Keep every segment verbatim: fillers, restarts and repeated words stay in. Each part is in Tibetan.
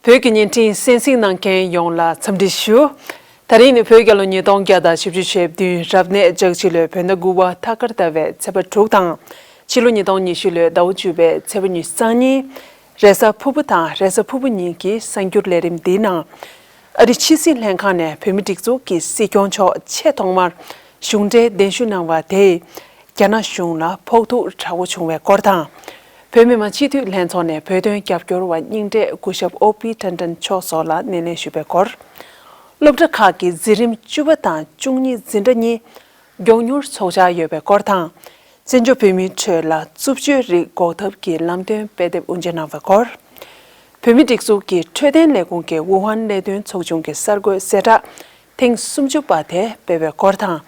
བོད་ཀྱི་བརྙན་འཕྲིན་གསན་གཟིགས་གནང་མཁན་ཡོངས་ལ་འཚམས་འདྲི་ཞུ། ད་རིང་ནི་བོད་རྒྱལ་ལོ་ཉིས་སྟོང་བརྒྱ་དང་བཞི་བཅུ་ཞེ་བདུན་རབ་གནས་ལྗགས་བྱི་ལོའི་བོད་ཟླ་དགུ་པ་ཐ་སྐར་ཟླ་བའི་ཚེས་པ་དྲུག་དང་། ཕྱི་ལོ་ཉིས་སྟོང་ཉི་ཤུ་ལོའི་ཟླ་བ་བཅུ་པའི་ཚེས་པ་ཉི་ཤུ་རྩ་གཉིས། རེས་གཟའ་ཕུར་བུ་དང་རེས་གཟའ་ཕུར་བུ་ཉིན་གྱི་གསར་འགྱུར་ལས་རིམ་འདིའི་ནང་། ཨ་རི་ཕྱི་སྲིད་ལྷན་ཁང་ནས་བོད་མི་སྒྲིག་འཛུགས་ཀྱི་སྲིད་སྐྱོང་མཆོག་ཆེས་ཐོག་མར་གཞུང་འབྲེལ་གདན་ཞུ་གནང་བ་དེས། རྒྱ་ནག་གཞུང་ལ་ཕོག་ཐུག་དྲག་པོ་བྱུང་བའི་སྐོར་དང་། བོད་མི་མང་སྤྱི་འཐུས་ལྷན་ཚོགས་ནས་བོད་དོན་རྒྱབ་སྐྱོར་བ་རྙིང་གྲས་སྐུ་ཞབས་ཨོ་པི་ཊན་ཊན་མཆོག་སོགས་ལ་སྣེ་ལེན་ཞུས་པའི་སྐོར། སློབ་གྲྭ་ཁག་གི་འཛིན་རིམ་བཅུ་པ་དང་བཅུ་གཉིས་འཛིན་གྲྭ་གཉིས་མགྱོགས་མྱུར་ཚོགས་འཆར་ཡོད་པའི་སྐོར་དང་། བཙན་བྱོལ་བོད་མིའི་ཁྲོད་ལ་རྩུབ་སྤྱོད་རིགས་འགོག་ཐབས་ཀྱི་ལམ་སྟོན་དཔེ་དེབ་དབུ་འབྱེད་གནང་བའི་སྐོར། བོད་མིའི་སྒྲིག་འཛུགས་ཀྱི་འཕྲོད་བསྟེན་ལས་ཁུངས་ཀྱི་ཝུ་ཧན་ལས་དོན་ཚོགས་ཆུང་གི་གསར་འགོད་གསལ་བསྒྲགས་ཐེངས་སུམ་ཅུ་པ་དེ་སྤེལ་བའི་སྐོར་དང་།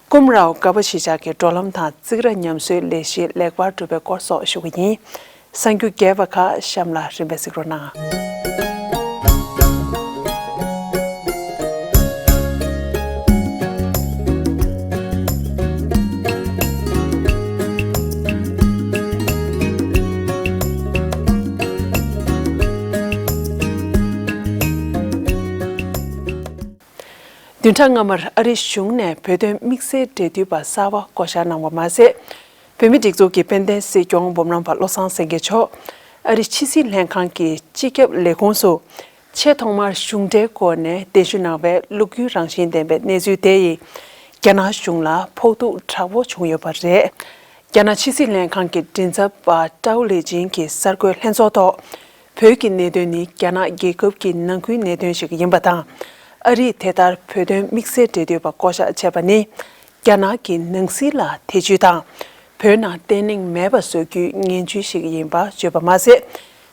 ཀུམ་རའོ་ག་པ་གཞིས་ཆགས་ཀྱི་འགྲོ་ལམ་དང་རྩིག་ར་ཉམས་གསོའི་ལས་གཞི་ལེགས་པར་གྲུབ་པའི་སྐོར་སོགས་ཞུ་གི་ཡིན། གསར་འགྱུར་རྒྱས་པ་ཁག་གཤམ་ལ་རིམ་པས་གཟིགས་རོགས་གནང་། བདུན་ཕྲག་སྔ་མར་ཨ་རིའི་གཞུང་ནས་བོད་དོན་དམིགས་བསལ་འབྲེལ་མཐུད་པ་གསར་པ་བསྐོ་གཞག་གནང་བ་མ་ཟད། བོད་མིའི་སྒྲིག་འཛུགས་ཀྱི་དཔལ་ལྡན་སྲིད་སྐྱོང་འབུམ་རམས་པ་བློ་བཟང་སེང་གེ་མཆོག་ཨ་རིའི་ཕྱི་སྲིད་ལྷན་ཁང་གི་སྤྱི་ཁྱབ་ལས་ཁུངས་སུ་ཆེས་ཐོག་མར་གཞུང་འབྲེལ་སྐོར་ནས་གདན་ཞུ་གནང་བའི་ལོ་རྒྱུས་རང་བཞིན་ལྡན་པའི་གནས་ཚུལ་དེ་ཡིས་རྒྱ་ནག་གཞུང་ལ་ཕོག་ཐུག་དྲག་པོ་བྱུང་ཡོད་པ་རེད། རྒྱ་ནག་ཕྱི་སྲིད་ལྷན་ཁང་གི་མགྲིན་ཚབ་པ་ཀྲའོ་ལེ་ཅིན་གྱིས་གསར་འགོད་ལྷན་ཚོགས་ཐོག་བོད་ཀྱི་གནད་དོན་ནི་རྒྱ་ནག་རྒྱལ་ཁབ་ཀྱི་ནང་ཁུལ་གནད་དོན་ཞིག་ཡིན་པ་དང་། ཨ་རིས་དེ་ལྟར་བོད་དོན་དམིགས་བསལ་འབྲེལ་མཐུད་པ་བསྐོ་གཞག་བྱས་པ་ནི། རྒྱ་ནག་གི་ནང་སྲིད་ལ་ཐེ་ཇུས་དང་། བོད་ནང་བརྟན་ལྷིང་མེད་པ་བཟོ་རྒྱུའི་ངན་ཇུས་ཤིག་ཡིན་པ་བརྗོད་པ་མ་ཟད།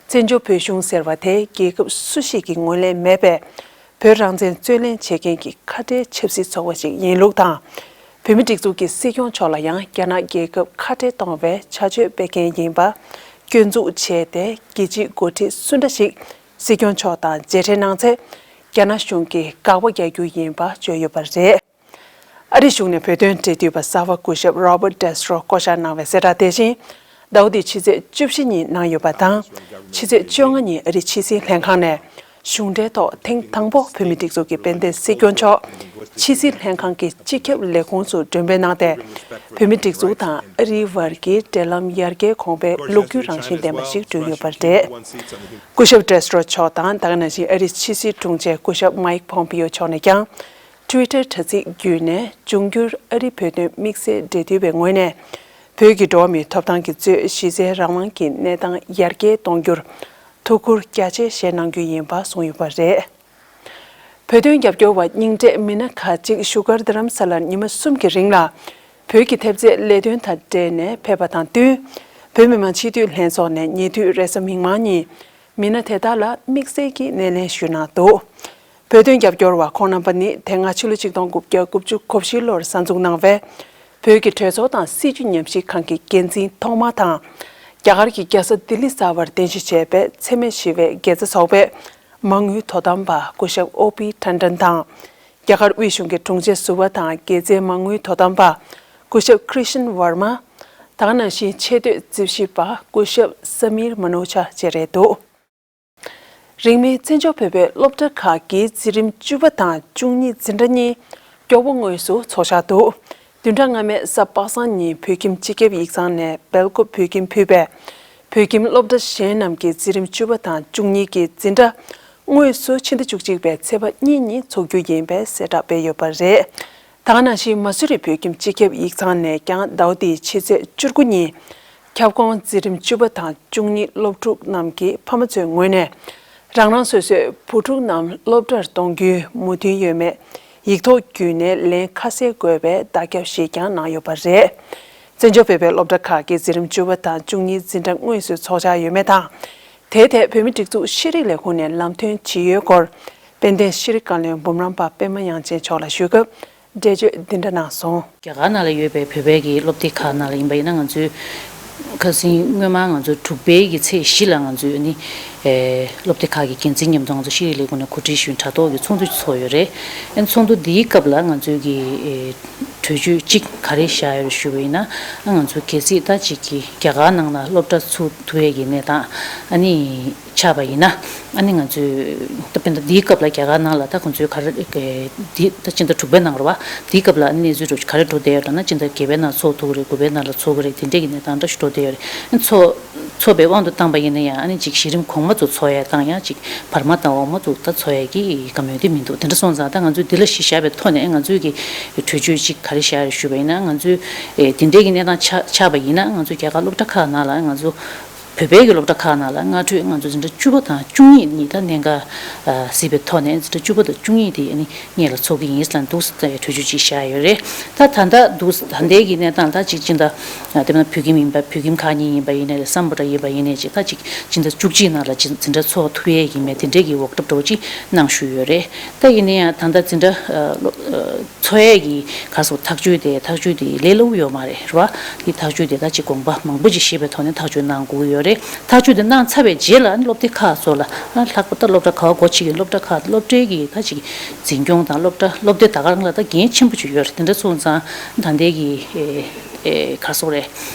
བཙན་བྱོལ་བོད་གཞུང་ཟེར་བ་དེ་རྒྱལ་ཁབ་སུ་ཞིག་གིས་ངོས་ལེན་མེད་པའི་བོད་རང་བཙན་རྩོད་ལེན་བྱེད་མཁན་གྱི་ཁ་བྲལ་ཆབ་སྲིད་ཚོགས་པ་ཞིག་ཡིན་ལུགས་དང་། བོད་མི་སྒྲིག་འཛུགས་ཀྱི་སྲིད་སྐྱོང་མཆོག་ལ་ཡང་རྒྱ་ནག་རྒྱལ་ཁབ་ཁ་བྲལ་གཏོང་བའི་བྱ་སྤྱོད་སྤེལ་མཁན་ཡིན་པ་སྐྱོན་འཛུགས་བྱས་ཏེ། རྒྱལ་སྤྱིའི་འགོ་ཁྲིད་སུ་འདྲ་ཞིག་སྲིད་སྐྱོང་མཆོག་དང་མཇལ་འཕྲད་གནང་ཚེ། རྒྱ་ནག་གཞུང་གིས་དགག་པ་རྒྱག་རྒྱུ་ཡིན་པ་བརྗོད་ཡོད་པ་རེད། ཨ་རིའི་གཞུང་ནས་བོད་དོན་འབྲེལ་མཐུད་པ་གསར་པ་སྐུ་ཞབས་Robert Destro་བསྐོ་གཞག་གནང་བའི་གསལ་བསྒྲགས་དེ་བཞིན། ཟླ་བ་འདིའི་ཕྱི་ཚེས་བཅུ་བཞི་ཉིན་གནང་ཡོད་པ་དང་། ཕྱི་ཚེས་བཅོ་ལྔ་ཉིན་ཨ་རིའི་ཕྱི་སྲིད་ལྷན་ཁང་ནས་གཞུང་འབྲེལ་ཐོག་ཐེངས་དང་པོ་བོད་མིའི་སྒྲིག་འཛུགས་ཀྱི་དཔལ་ལྡན་སྲིད་སྐྱོང་མཆོག་ཕྱི་སྲིད་ལྷན་ཁང་གི་སྤྱི་ཁྱབ་ལས་ཁུངས་སུ་མགྲོན་འབོད་གནང་སྟེ། བོད་མིའི་སྒྲིག་འཛུགས་དང་ཨ་རིའི་བར་གྱི་འབྲེལ་ལམ་ཡར་རྒྱས་གོང་འཕེལ་ལོ་རྒྱུས་རང་བཞིན་ལྡན་པ་ཞིག་བསྐྲུན་ཡོད་པ་རེད། སྐུ་ཞབས་Destro་མཆོག་དང་ད་ག་ནང་བཞིན་ཨ་རིའི་ཕྱི་སྲིད་དྲུང་ཆེ་སྐུ་ཞབས་Mike Pompeo་མཆོག་ནས་ཀྱང་། Twitter་དྲ་ཚིགས་བརྒྱུད་ནས་འབྱུང་འགྱུར་ཨ་རི་བོད་དོན་དམིགས་བསལ་འབྲེལ་མཐུད་པའི་ངོས་ནས། བོད་ཀྱི་འགྲོ་བ་མིའི་ཐོབ་ཐང་གི་གཙོས་གཞི་རྩའི་རང་དབང་གི་གནས་སྟངས་ཡར་རྒྱས་གཏོང་རྒྱུར་ཐུགས་ཁུར་རྒྱ་ཆེ་བཞེས་གནང་རྒྱུ་ཡིན་པ་གསུངས་ཡོད་པ་རེད། བོད་དོན་རྒྱབ་སྐྱོར་བ་རྙིང་གྲས་མི་སྣ་ཁག་ཅིག་བཞུགས་སྒར་རྡ་རམ་ས་ལར་ཉི་མ་གསུམ་གྱི་རིང་ལ་བོད་ཀྱི་ཐེབས་རྩའི་ལས་དོན་དང་འབྲེལ་ནས་ཕེབས་པ་དང་བསྟུན། བོད་མི་མང་སྤྱི་འཐུས་ལྷན་ཚོགས་ནས་ཉེ་དུས་རེས་གཟའ་མིག་དམར་ཉིན། མི་སྣ་དེ་དག་ལ་དམིགས་བསལ་གྱི་སྣེ་ལེན་ཞུས་གནང་འདུག་བོད་དོན་རྒྱབ་སྐྱོར་བ་ཁོང་རྣམ་པ་ནི་དེ་སྔ་ཕྱི་ལོ་ཆིག་སྟོང་དགུ་བརྒྱ་དགུ་བཅུ་གོ་བཞི་ལོར་གསར་འཛུགས་གནང་བའི་བོད་ཀྱི་གྲོས་ཚོགས་དང་སྲིད་བྱུས་ཉམས་ཞིབ་ཁང་གི་འགན་འཛིན་ཐོག་མ་དང་། རྒྱ་གར་གྱི་རྒྱལ་ས་ལྡི་ལི་གསར་པར་རྟེན་གཞི་བྱས་པའི་འཚེ་མེད་ཞི་བའི་དགེ་རྩ་ཚོགས་པའི་མ་དངུལ་དོ་དམ་པ་སྐུ་ཞབས་ཨོ་པི་ཊན་ཊན་དང་། རྒྱ་གར་དབུས་གཞུང་གི་དྲུང་ཆེ་ཟུར་པ་དང་དགེ་རྩའི་མ་དངུལ་དོ་དམ་པ་སྐུ་ཞབས་ཀྲི་ཤན་ཝར་མ། ད་ག་ནང་བཞིན་ཆེས་མཐོའི་རྩིབས་ཞིབ་པ་སྐུ་ཞབས་ས་མིར་མ་ནོ་ཆ་བཅས་རེད་འདུག་རིང་མིན་བཙན་བྱོལ་བོད་པའི་སློབ་གྲྭ་ཁག་གི་འཛིན་རིམ་བཅུ་པ་དང་བཅུ་གཉིས་འཛིན་གྲྭ་གཉིས་མགྱོགས་པོ་དངོས་སུ་ཚོགས་འཆར་འདུག་བདུན་ཕྲག་སྔ་མའི་གཟའ་པ་སངས་ཉིན་བོད་ཁྱིམ་སྤྱི་ཁྱབ་ཡིག་ཚང་ནས་སྦེལ་ཀོབ་བོད་ཁྱིམ་ཕུད་པའི་བོད་ཁྱིམ་སློབ་གྲྭ་གཞན་རྣམས་ཀྱི་འཛིན་རིམ་བཅུ་པ་དང་བཅུ་གཉིས་ཀྱི་འཛིན་གྲྭ་དངོས་སུ་ཕྱི་ཟླ་བཅུ་གཅིག་པའི་ཚེས་པ་གཉིས་ཉིན་འཚོགས་རྒྱུ་ཡིན་པའི་གསལ་བསྒྲགས་སྤེལ་ཡོད་པ་རེད། ད་ག་ནང་བཞིན་མ་སུ་རི་བོད་ཁྱིམ་སྤྱི་ཁྱབ་ཡིག་ཚང་ནས་ཀྱང་ཟླ་བ་འདིའི་ཕྱི་ཚེས་བཅུ་དགུ་ཉིན། ཁྱབ་ཁོངས་འཛིན་རིམ་བཅུ་པ་དང་བཅུ་གཉིས་སློབ་ཕྲུག་རྣམས་ཀྱི་ཕ་མ་ཚོའི་ངོས་ནས། རང་རང་སོ་སོའི་བུ་ཕྲུག་རྣམས་སློབ་གྲྭར་གཏོང་རྒྱུའི་མོས་མཐུན་ཡོད་མེད་ཡིག་ཐོག་བརྒྱུད་ནས་ལན་ཁ་གསལ་དགོས་པའི་བརྡ་ཁྱབ་ཞིག་ཀྱང་གནང་ཡོད་པ་རེད། བཙན་བྱོལ་བོད་པའི་སློབ་གྲྭ་ཁག་གི་འཛིན་རིམ་བཅུ་པ་དང་བཅུ་གཉིས་འཛིན་གྲྭ་དངོས་སུ་ཚོགས་འཆར་ཡོད་མེད་དང་། དེའི་ཐད་བོད་མིའི་སྒྲིག་འཛུགས་ཤེས་རིག་ལས་ཁུངས་ནས་ལམ་སྟོན་ཇི་ཡོད་སྐོར། དཔལ་ལྡན་ཤེས་རིག་བཀའ་བློན་འབུམ་རམས་པ་པད་མ་དབྱངས་ཅན་མཆོག་ལ་ཞུས་སྐབས། འགྲེལ་བརྗོད་འདི་འདྲ་གནང་སོང་། རྒྱ་གར་ནང་ལ་ཡོད་པའི་བོད་པའི་གི་སློབ་སྡེ་ཁག་ནང་ལ་ཡིན་པ་ཡིན་ན་ང་ཚོའི་ ཁ་སང་སྔོན་མ་ང་ཚོ་དྲུག་པའི་གི་ཚེས་བཞི་ལ་ང་ཚོས་ནི་ཨེ་སློབ་སྡེ་ཁག་གི་འགན་འཛིན་མཉམ་དུ་ང་ཚོ་ཤེས་རིག་ལས་ཁུངས་ནས་གོ་སྒྲིག་ཞུས་དྲ་ཐོག་གི་ཚོགས་འདུ་ཚོགས་ཡོད་རེད། ཨ་ནི་ཚོགས་འདུ་འདིའི་སྐབས་ལ་ང་ཚོའི་གི་ཨེ་གྲོས་ཆོད་གཅིག་ག་རེ་བཞག་ཡོད་རེད་ཞུས་པ་ཡིན་ན། ཨ་ང་ཚོ་གལ་སྲིད་ད་ཅིག་གི་རྒྱ་གར་ནང་ལ་སློབ་གྲྭ་ཚུགས་ཐུབ་ཡས་ཀྱི་གནས་སྟངས་ཨ་ནི་ཆགས་པ་ཡིན་ན། ཨ་ནི་ང་ཚོས་ད་དཔེར་ན་འདིའི་སྐབས་ལ་རྒྱ་གར་ནང་ལ་ད་ཁོང་ཚོའི་ག་རེ་འདི་ད་སྤྱི་ཟླ་དྲུག་པའི་ནང་རེད་བ། འདིའི་སྐབས་ལ་ཨ་ནི་གནས་ཚུལ་ག་རེ་འགྲོ་བསྡད་ཡོད་ལབ་ན། སྤྱི་ཟླ་བརྒྱད་པའི་ནང་ཚོགས་ཐུབ་ཀྱི་རེད། དགུ་པའི་ནང་ལ་ཚོགས་ཀྱི་རེད། དེ་འདྲས་ཀྱི་གནས་སྟངས་འདྲ་ཞིག་འགྲོ་བསྡད་ཡོད་རེད། ཨ་ནི་ཚོགས་ཚོགས་པའི་དབང་དུ་བཏང་པ་ཡིན་ན་ཡང་། ཨ་ནི་ཅིག་གཞི་རིམ་གོང་མ་ཚོ་ཚོགས་ཡས་དང་ཡང་ཅིག་བར་མ་དང་འོག་མ་ཚོ་ད་ཚོགས་ཡས་ཀྱི་བཀའ་མོལ་དེ་མི་འདུག་དེ་འདྲ་སོང་ཙང་ད་ང་ཚོས་འདི་ལ་གཞི་བཞག་པའི་ཐོག་ནས་ང་ཚོའི་གི་གྲོས་ཆོད་ཅིག་ག་རེ་བཞག་རེད་ཞུས་པ་ཡིན་ན། ང་ཚོས་ཨེ་དེ་འདྲའི་གི་གནས་སྟངས་ཆགས་ཆགས་པ་ཡིན་ན། ང་ཚོ་རྒྱ་གར་སློབ་གྲྭ་ཁག་ནང་ལ་ང་ཚོ་བོད་པའི་གི་སློབ་གྲྭ་ཁག་ནང་ལ་སྔ་དྲོ་ང་ཚོ་འཛིན་གྲྭ་བཅུ་པ་དང་བཅུ་གཉིས་གཉིས་ད་གནད་འགག་གཟིགས་པའི་ཐོག་ནས། འཛིན་གྲྭ་བཅུ་པ་དང་བཅུ་གཉིས་དེ་ཨ་ནི་སྔོན་ལ་ཚོགས་ཀྱི་ཡིན་ལབ་འདུག་ཟེར་གྲོས་ཆོད་ཅིག་བཞག་ཡོད་རེད། ད་ད་ལྟ་འདུག་ད་ལྟའི་གི་གནས་སྟངས་ད་ཅིག་སྤྱི་ཟླ་ཨ་དེ་ན་བོད་ཁྱིམ་ཡིན་པ། བོད་ཁྱིམ་ཁག་གཉིས་ཡིན་པ་ཡིན་ནའི་རེད། སམ་བྷོ་ཊ་ཡིན་པ་ཡིན་ནའི་ཅིག་ད་ཅིག་སྤྱི་ཟླ་བཅུ་གཅིག་ནང་ལ་ཅིག་འཛིན་གྲྭ་ཚོགས་ཐུབ་ཡས་ཡིན་མེད་དེ་འདྲའི་གི་འོག་གྲབས་འདྲ་བོ་ཅིག་གནང་ཞུས་ཡོད་རེད། ད་ཡིན་ན་ཡང་ད་ལྟ་འཛིན་གྲྭ་ཨ་སློབ་ཨ་འཚོགས་ཡས་ཀྱི་ག་སོགས་ཐག་གཅོད་དེ་ཐག་གཅོད་དེ་ལས་སླ་པོ་ཡོད་མ་རེད། རེད་བ། དེ་ཐག་གཅོད་དེ་ད་ཅིག་དགོངས་པ་མང་པོ་ཅིག་བཞེས་པའི་ཐོག་ནས་ཐག་གཅོད་གནང་དགོས་ཀྱི་ཡོད་རེད། ཐག་གཅོད་དེ་གནང་ཚར་བའི་རྗེས་ལ་ཨ་ནི་སློབ་སྡེ་ཁག་སོགས་ལ་ཨ་ལྷག་པར་ད་སློབ་གྲྭ་ག་པར་སྒོ་ཕྱེ་གི་སློབ་གྲྭ་ཁག་སློབ་གྲྭའི་གི་ད་ཅིག་འཛིན་སྐྱོང་དང་སློབ་གྲྭ་སློབ་སྡེ་ད་ག་རང་ལ་ད་འགན་ཆེན་པོ་ཅིག་ཡོད་རེད། དེ་འདྲ་སོང་ཙང་ད་ལྟའི་གི་ཨེ་ཨེ་ག་སོགས་རེད།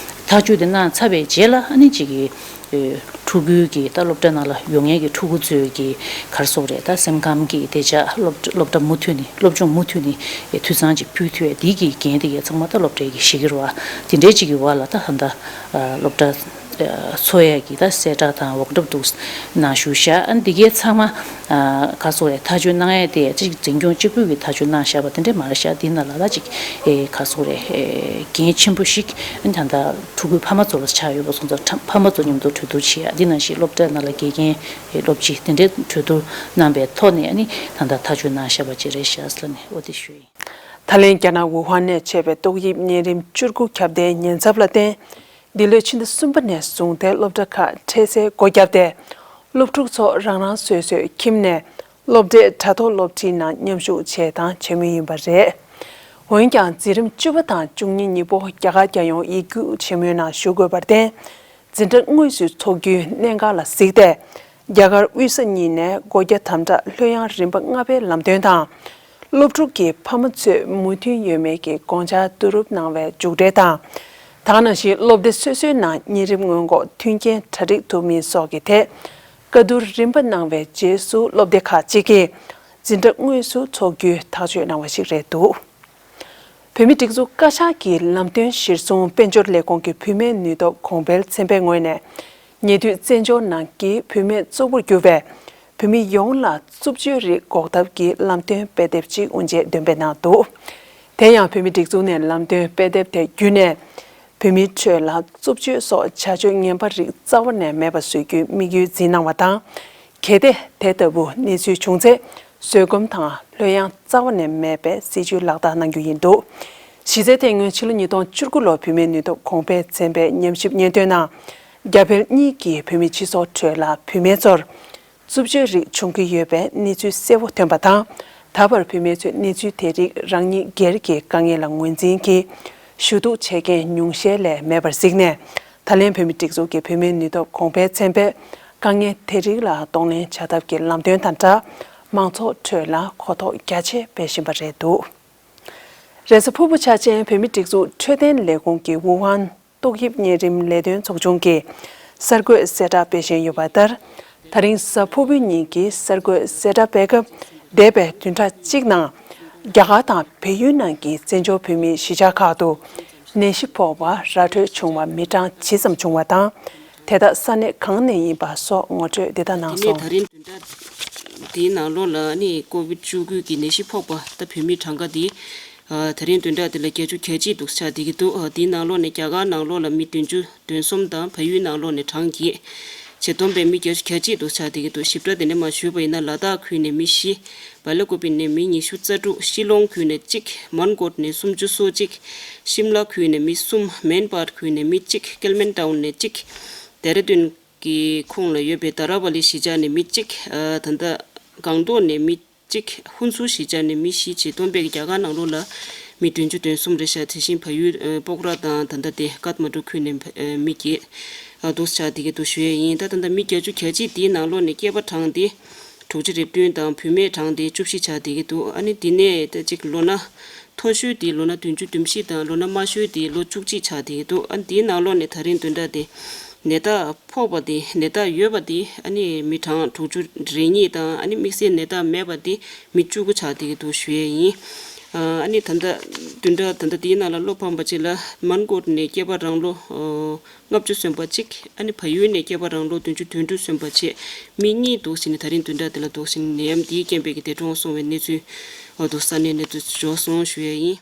ཐག་གཅོད་དེ་གནང་ཚར་བའི་རྗེས་ལ་ཨ་ནི་ཅིག་གི་ཕྲུ་གུའི་གི་ད་སློབ་གྲྭ་ནང་ལ་ཡོང་མཁན་གྱི་ཕྲུ་གུ་ཚོའི་གི་ག་རེ་ཟེར་དགོས་རེད། ད་སེམས་ཁམས་ཀྱི་བདེ་འཇགས། སློབ་སློབ་གྲྭ་མུ་མཐུད་ནས་སློབ་སྦྱོང་མུ་མཐུད་ནས་འཐུས་ཚང་ཅིག་ཕུལ་ཐུབ་ཡས་འདི་གི་འགན་དེ་གའི་ཚང་མ་ད་སློབ་གྲྭའི་གི་བཞེས་ཀྱི་རེད་བ། དེ་འདྲའི་ཅིག་གི་བར་ལ་ད་ད་ལྟ་སློབ་གྲྭ་འཚོགས་ཡས་ཀྱི་ད་གསལ་བསྒྲགས་དང་འོག་གྲབས་འདུག་ནང་ཞུ་བཞག་ཨ་འདི་གའི་ཚང་མ་ག་རེ་ཟེར་དགོས་རེད། ཐག་གཅོད་གནང་ཡས་དེ་ཅིག་འཛིན་སྐྱོང་གཅིག་པུས་གི་ཐག་གཅོད་གནང་བཞག་པ་དེ་འདྲས་མ་རེད་བཞག་འདི་ནང་ལ་ད་ཅིག་ག་རེ་ཟེར་དགོས་རེད། འགན་ཆེན་པོ་ཞིག་ད་ལྟ་ཕྲུ་གུའི་ཕ་མ་ཚོ་ལ་ཆགས་ཡོད་པ་སོང་ཙང་། ཕྲ་ཕ་མ་ཚོ་མཉམ་དུ་གྲོས་བསྡུར་བྱེད་ཡ། འདི་ནང་བཞིན་སློབ་གྲྭ་ནང་ལ་དགེ་རྒན་སློབ་སྤྱི་དེ་འདྲའི་གྲོས་བསྡུར་གནང་པའི་ཐོག་ནས་ཨ་ནི་ད་ལྟ་ཐག་གཅོད་གནང་བཞག་པ་ཅིག་རེད་ཤག་ཟེར་ནས་འོ་དེ་ཞུ་ཡིན། ད་ལན་རྒྱ་ནག་ཝུ་ཧན་ནས་མཆེད་པའི་ཏོག་དབྱིབས་གཉན་རིམས་བཅུ་དགུ་ཁྱབ་གདལ་ཉེན་ཚབས་ལ་བརྟེན། འདི་ལོའི་ཕྱི་ཟླ་གསུམ་པ་ནས་བཟུང་སྟེ་སློབ་གྲྭ་ཁག་འཕྲལ་སེལ་སྒོ་བརྒྱབ་སྟེ། སློབ་ཕྲུག་ཚོ་རང་རང་སོ་སོའི་ཁྱིམ་ནས་སློབ་གྲྭའི་དྲ་ཐོག་སློབ་ཁྲིད་ནང་མཉམ་ཞུགས་བྱས་དང་བྱེད་མུས་ཡིན་པ་རེད། འོན་ཀྱང་། འཛིན་རིམ་བཅུ་པ་དང་བཅུ་གཉིས་གཉིས་པོ་རྒྱ་གར་རྒྱལ་ཡོངས་ཡིག་རྒྱུགས་ཆེན་མོའི་ནང་ཞུགས་དགོས་པར་བརྟེན། འཛིན་གྲྭ་དངོས་སུ་འཚོགས་རྒྱུའི་གནད་འགག་ལ་གཟིགས་ཏེ། རྒྱ་གར་དབུས་ས་གཉིས་ནས་སྒོ་རྒྱ་དམ་དྲག་ལྷོད་ཡངས་རིམ་པ་ལྔ་པའི་ལམ་སྟོན་དང་། སློབ་ཕྲུག་གི་ཕ་མ་ཚོས་མོས་མཐུན་ཡོད་མེད་ཀྱི་དགོངས་འཆར་བསྡུ་རུབ་གནང་བའི་མཇུག་འབྲས་དང་། ད་ག་ནང་བཞིན་སློབ་སྡེ་སོ་སོའི་ནང་གཉན་རིམས་སྔོན་འགོག་མཐུན་རྐྱེན་གྲ་སྒྲིག་ཐུབ་མིན་སོགས་ཀྱི་ཐད། བཀའ་བསྡུར་རིམ་པ་གནང་བའི་རྗེས་སུ་སློབ་སྡེ་ཁག་ཅིག་གིས་འཛིན་གྲྭ་དངོས་སུ་འཚོགས་རྒྱུའི་ཐག་གཅོད་གནང་བ་ཞིག་རེད་འདུག་བོད་མིའི་སྒྲིག་འཛུགས་བཀའ་ཤག་གི་ལམ་སྟོན་གཞིར་བཟུང་། དཔལ་འབྱོར་ལས་ཁུངས་ཀྱི་བུད་མེད་ནུས་སྟོབས་གོང་འཕེལ་ཚན་པའི་ངོས་ནས། ཉེ་དུས་བཙན་བྱོལ་ནང་གི་བུད་མེད་གཙོ་བོར་གྱུར་པའི་བོད་མི་ཡོངས་ལ་རྩུབ་སྤྱོད་རིགས་འགོག་ཐབས་ཀྱི་ལམ་སྟོན་དཔེ་དེབ་ཅིག་དབུ་འབྱེད་འདོན་སྤེལ་གནང་འདུག་དེ་ཡང་། བོད་མིའི་སྒྲིག་འཛུགས་ནས་ལམ་སྟོན་དཔེ་དེབ་དེ་བརྒྱུད་ནས། བོད་མིའི་ཁྲོད་ལ་རྩུབ་སྤྱོད་སོགས་བྱ་སྤྱོད་ངན་པ་རིགས་རྩ་བ་ནས་མེད་པ་བཟོ་རྒྱུའི་དམིགས་ཡུལ་འཛིན་གནང་བ་དང་། གལ་ཏེ་དེ་ལྟ་བུ་གནས་ཚུལ་བྱུང་ཚེ། བཟོད་སྒོམ་དང་ལྷོད་ཡངས་རྩ་བ་ནས་མེད་པའི་སྲིད་བྱུས་ལག་བསྟར་གནང་རྒྱུ་ཡིན་འདུག་གཞི་རྩའི་དེ་སྔོན་ཕྱི་ལོ་ཉིས་སྟོང་བཅུ་དགུ་ལོར་བུད་མེད་ནུས་སྟོབས་གོང་འཕེལ་ཚན་པའི་ཉམས་ཞིབ་སྙན་ཐོའི་ནང་། རྒྱ་བལ་གཉིས་ཀྱི་བོད་མི་སྤྱི་ཚོགས་ཁྲོད་ལ་བུད་མེད་ཚོར་རྩུབ་སྤྱོད་རིགས་བྱུང་གི་ཡོད་པའི་གནས་ཚུལ་གསལ་བོ་ཐོན་པ་དང་། ད་བར་བུད་མེད་ཚོས་གནས་ཚུལ་དེ་རིགས་རང་ཉིད་སྒེར་གྱི་དཀའ་ངལ་ལ་ངོས་འཛིན་གྱིས་ཞུ་གཏུག་བྱེད་མཁན་ཉུང་ཤས་ལས་མེད་པར་གཟིགས་ནས། ད་ལན་བོད་མིའི་སྒྲིག་འཛུགས་ཀྱི་བུད་མེད་ནུས་སྟོབས་གོང་འཕེལ་ཚན་པས་དཀའ་ངལ་དེ་རིགས་ལ་གདོང་ལེན་བྱ་ཐབས་ཀྱི་ལམ་སྟོན་དང་སྦྲགས། མང་ཚོགས་ཁྲོད་ལ་གོ་རྟོགས་རྒྱ་ཆེ་སྤེལ་བཞིན་པ་རེད་འདུག་རེས་གཟའ་ཕུར་བུ་ཆ་ཅན། བོད་མིའི་སྒྲིག་འཛུགས་འཕྲོད་བསྟེན་ལས་ཁུངས་ཀྱི་ཝུ་ཧན་ཏོག་དབྱིབས་གཉན་རིམས་ལས་དོན་ཚོགས་ཆུང་གིས་གསར་འགོད་གསལ་བསྒྲགས་སྤེལ་བཞིན་ཡོད་པ་ལྟར། ད་རིང་གཟའ་ཕུར་བུའི་ཉིན་གྱི་གསར་འགོད་གསལ་བསྒྲགས་སྤེལ་སྐབས། འདས་པའི་བདུན་ཕྲག་གཅིག་ནང་། རྒྱ་གར་དང་བལ་ཡུལ་ནང་གི་བཙན་བྱོལ་བོད་མིའི་གཞིས་ཆགས་ཁག་ཏུ། ནད་གཞི་ཕོག་པ་ར་སྤྲོད་བྱུང་བ་མི་གྲངས་ཇི་ཙམ་བྱུང་བ་དང་། དེ་དག་ས་གནས་གང་ནས་ཡིན་པ་སོགས་ངོ་སྤྲོད་འདི་ལྟར་གནང་སོང་། དེ་ནས་ད་རིང་བདུན་ཕྲག་འདིའི་ནང་ལོགས་ལ་ནི་ཀོ་བིད་བཅུ་དགུ་གི་ནད་གཞི་ཕོག་པ་ད་བོད་མི་གྲངས་ཀ་འདི། ཨ། ད་རིང་བདུན་ཕྲག་འདི་ལ་བརྒྱད་ཅུ་གྱ་གཅིག་འདུག་ཆགས་བསྡད་ཀྱི་འདུག་ཨ། འདིའི་ནང་ལོགས་ནས་རྒྱ་གར་ནང་ལོགས་ལ་མི་བདུན་ཅུ་དོན་གསུམ་དང་། བལ་ཡུལ་ནང་ལོགས་ནས་གྲངས་བརྒྱད། ཆེད་བསྡོམས་པས་མི་བརྒྱད་ཅུ་གྱ་གཅིག་འདུག་ཆགས་བསྡད་ཀྱི་འདུག་ཞིབ་ཕྲ་དེ་ནས་མར་ཞུས་པ་ཡིན་ན། ལ་དྭགས་ཁུལ་ནས་མི་བཞི། བ་ལ་ཀུ་པི་ནས་མི་ཉི་ཤུ་རྩ་དྲུག་ཤི་ལོང་ཁུལ་ནས་གཅིག་མན་གོཊ་ནས་སུམ་ཅུ་སོ་གཅིག་ཤིམ་ལ་ཁུལ་ནས་མི་གསུམ། མན་པཱད་ཁུལ་ནས་མི་གཅིག་ཀལ་མན་ཊའུན་ནས་གཅིག་ཌེ་ར་ཌུན་གྱི་ཁོངས་ལ་ཡོད་པའི་དཱ་ར་བ་ལི་གཞིས་ཆགས་ནས་མི་གཅིག་ཨ། ད་ལྟ་སྒང་ཏོག་ནས་མི་གཅིག་ཧུན་སུར་གཞིས་ཆགས་ནས་མི་བཞི། ཆེད་བསྡོམས་པས་རྒྱ་གར་ནང་ལོགས་ལ་ མི་བདུན་ཅུ་དོན་གསུམ་རེད་ཤག་དེ་བཞིན་བལ་ཡུལ་ཨ་སྤོག་ར་དང་ད་ལྟ་དེ་ཀཏ་མན་ཌུ་ཁུལ་ནས་ཨ་མི་བརྒྱད་ཨ་འདུག་ཆགས་བསྡད་ཀྱི་འདུག་ཞུ་ཡས་ཡིན། ད་ད་ལྟ་མི་བརྒྱད་ཅུ་གྱ་གཅིག་དེའི་ནང་ལོགས་ནས་སྐྱེས་པ་གྲངས་དེ་དྲུག་ཅུ་རེ་བདུན་དང་བུད་མེད་གྲངས་དེ་བཅུ་བཞི་ཆགས་བསྡད་ཀྱི་འདུག་ཨ་ནི་དེ་ནས་ད་ཅིག་ལོ་ན་མཐོ་ཤོས་དེ་ལོ་ན་བདུན་ཅུ་དོན་བཞི་དང་ལོ་ན་དམའ་ཤོས་དེ་ལོ་བཅུ་གཅིག་ཆགས་བསྡད་ཀྱི་འདུག་ཨ་ནི་དེའི་ནང་ལོགས་ནས་ད་རིང་བདུན་ཕྲག་དེ་ནད་རྟགས་ཕོག་པ་དེ་ནད་རྟགས་ཡོད་པ་དེ་ཨ་ནི་མི་གྲངས་དྲུག་ཅུ་རེ་གཉིས་དང་ཨ་ནི་དམིགས་བསལ་ནད་རྟགས་མེད་པ་དེ་མི་བཅུ་དགུ་ཆགས་བསྡད་ཀྱི་འདུག་ཞུ་ཡས་ཡིན། ཨ་ནི་ད་ལྟ་བདུན་ཕྲག་ད་ལྟ་དེའི་ནང་ལ་བློ་ཕམ་པ་ཅིག་ལ་མན་གོར་ནས་སྐྱེས་པ་རང་ལོ་ལྔ་བཅུ་སོན་པ་གཅིག་ཨ་ནི་བལ་ཡུལ་ནས་སྐྱེས་པ་རང་ལོ་བདུན་ཅུ་དོན་དྲུག་སོན་པ་བཅས་མི་གཉིས་འདུག་ཟེར་ནས་ད་རིང་བདུན་ཕྲག་དེ་ལ་འདུག་ཟེར་ནས་ནད་ཡམས་འདིའི་རྐྱེན་པས་ཀྱི་འདས་གྲོངས་སོང་བའི་གནས་ཚུལ་འོ་འདུག་ས་གནས་གནས་ཚུལ་འབྱོར་སོང་ཞུ་ཡས་ཡིན།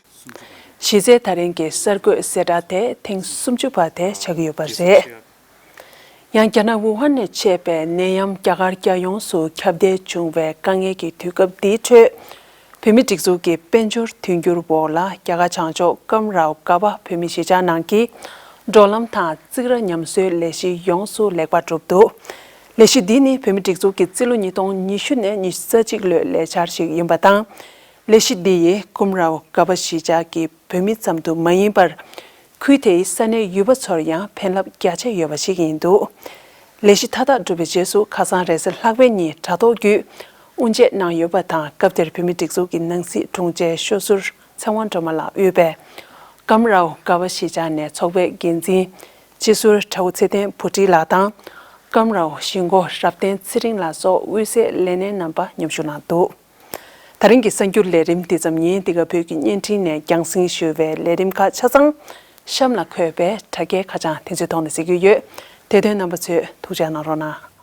གཞི་རྩའི་ད་རིང་གི་གསར་འགོད་གསལ་བསྒྲགས་དེ་ཐེངས་སུམ་ཅུ་པ་དེ་ཆགས་ཀྱི་ཡོད་པ་རེད། ཡང་རྒྱ་ནག་ཝུ་ཧན་ནས་མཆེད་པའི་ནད་ཡམས་རྒྱ་གར་རྒྱལ་ཡོངས་སུ་ཁྱབ་གདལ་བྱུང་བའི་དཀའ་ངལ་གྱི་དུས་སྐབས་འདིའི་ཁྲོད། བོད་མིའི་སྒྲིག་འཛུགས་ཀྱི་དཔལ་འབྱོར་མཐུན་འགྱུར་འོག་ལ་རྒྱ་གར་བྱང་ཕྱོགས་ཀམ་རའོ་ག་པ་བོད་མི་གཞིས་ཆགས་ནང་གི་འགྲོ་ལམ་དང་རྩིག་ར་ཉམས་གསོའི་ལས་གཞི་ཡོངས་སུ་ལེགས་པར་གྲུབ་འདུག་ལས་གཞི་འདི་ནི་བོད་མིའི་སྒྲིག་འཛུགས་ཀྱིས་རྩིས་ལོ་ཉིས་སྟོང་ཉི་ཤུ་ནས་ཉི་ཤུ་རྩ་གཅིག་ལོའི་ལས་འཆར་ཞིག་ཡིན་པ་དང་། ལས་གཞི་འདི་ཡིས་ཀུམ་རའོ་ག་པ་གཞིས་ཆགས་ཀྱི་བོད་མི་ཙམ་དུ་མ་ཡིན་པར། ཁུལ་དེའི་ས་གནས་ཡུལ་པ་ཚོར་ཡང་ཕན་རླབས་རྒྱ་ཆེ་ཡོད་པ་ཞིག་ཡིན་འདུག་ལས་གཞི་མཐའ་དག་གྲུབ་པའི་རྗེས་སུ་ཁ་སང་རེས་གཟའ་ལྷག་པའི་ཉིན་དྲ་ཐོག་བརྒྱུད་དབུ་འབྱེད་གནང་ཡོད་པ་དང་། སྐབས་དེར་བོད་མིའི་སྒྲིག་འཛུགས་ཀྱི་ནང་སྲིད་དྲུང་ཆེ་ཤོད་ཟུར་ཚེ་དབང་སྒྲོལ་མ་ལགས་དབུས་པའི་ཀམ་རའོ་ག་པ་གཞིས་ཆགས་ནས་ཚོགས་པའི་འགན་འཛིན་སྤྱི་ཟུར་གྲྭ་བོ་ཚེ་བརྟན་བུ་ཁྲིད་ལགས་དང་། ཀམ་རའོ་གཞིས་འགོ་རབ་བརྟན་ཚེ་རིང་ལགས་སོགས་དབུས་སའི་ལས་སྣེ་རྣམ་པ་མཉམ་ཞུགས་གནང་འདུག་ད་རིང་གི་གསར་འགྱུར་ལས་རིམ་འདི་ཙམ་ཡིན། འདི་ག་བོད་ཀྱི་བརྙན་འཕྲིན་ནས་རྒྱང་སྲིང་ཞུ་བའི་ལས་རིམ་ཁག་ཆ་ཚང་གཤམ་ལ་འཁོད་པའི་དྲ་རྒྱའི་ཁ་བྱང་དེ་ཚོའི་ཐོག་ནས་གཟིགས་རྒྱུ་ཡོད། དེ་དོན་རྣམ་པ་ཚོས་ཐུགས་རྗེ་གནང་རོགས་གནང་།